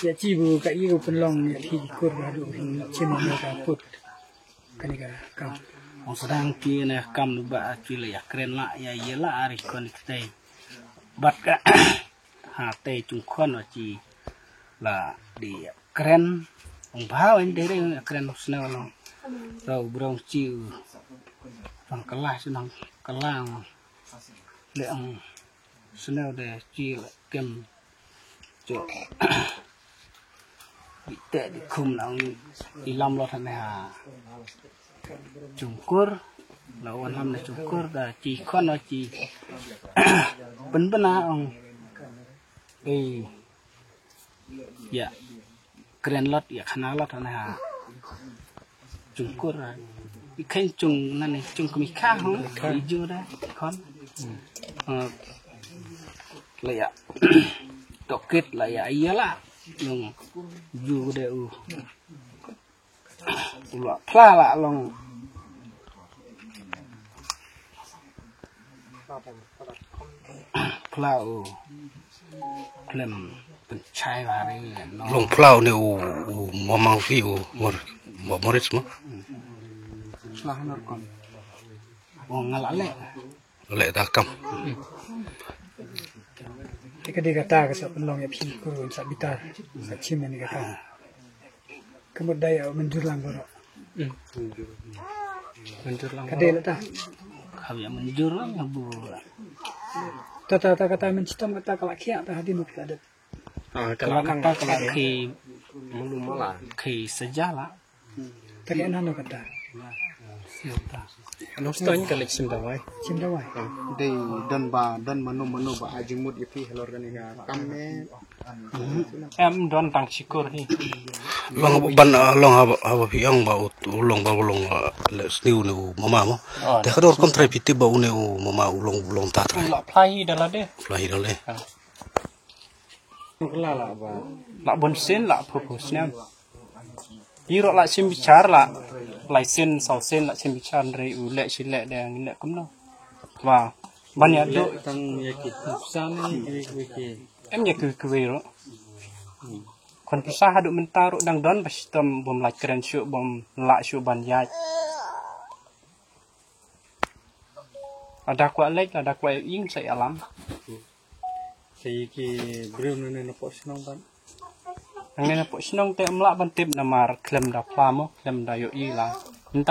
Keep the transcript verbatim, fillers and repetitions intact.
Ïa chi bu ka i u pynlong ïa ki kur ba du hin chin ne ka put. Kane ka kam. Ong sdang ki ne kam nu ba chi la ïa kren la ïa ïa la ari kon ki te. Bat ka ha te chung kon wa chi la di kren. Ong ba wen de re kren sne wa long. Rau brong chi u. Tang kala senang kala. Le ong sne de chi la kem. Cho. Bi te di khum nang i lam lot hane ha. Chungkur. La wan lam ne chungkur da chi kon wa chi. Ben bena ong. Ei. Ya. Kren lot ya khana lot hane ha. Chungkur. I khen chung nani chung kami kha hong. I ju da kon. Eh, la ya. Tokit la ya iya la. Nung ju de u. U la phla la long. Phla u. Klem pynchai ba hari no. Long phla u ne u, u mamang phi u mor, mo moris mo. Phla hanor kon. U nga la le. Le da kam. Te ka dei kata ka sa pynlong ïa phi kur sa bitar. Sa chim ïa ni kata. Ka mut da ïa mynjur lang baroh. Hmm. Mynjur lang. Ka dei baroh. La ta. Ka ïa mynjur lang ïa bu. Ta ta ta kata mynchitom kata ka la khiah ta hadien ka la dep. Ah, ka la kata ka la khi mulu mala. Khi seja la. Ta ka en hano kata. Nong stone ka lek sim dawai. Sim dawai. Dei don ba don mano mano ba ai jingmut ïa phi halor kane ka kam ne. Em don tang chikur hi. Long ban, ah, long haba, haba phi ong ba u, u long ba u long, ah, le sniu ne u mama mo. Oh. Te ka dor kon trai phi tip ba u ne u mama u long, u long ta trai. La phla hi da la de. Phla hi da le. Ah. La bun sien la phu phu snem. Iro la sim bichar la lai sien saw sien la sim bichar re u le si le de ngi le kumno. Wa ban ya do tang ya ki san ki ki ki. Em ya ki ki ro. Kon pisa hadu mentar dang don ba sitom bom la kren shu bom la shu ban ya. Ada kwah lek, ada kwah ing sa alam. Ki ki briew ne ne pok shnong ban. Nang ne pok shnong te mlak ban tip namar klem da pla mo, klem da yo i la. Nta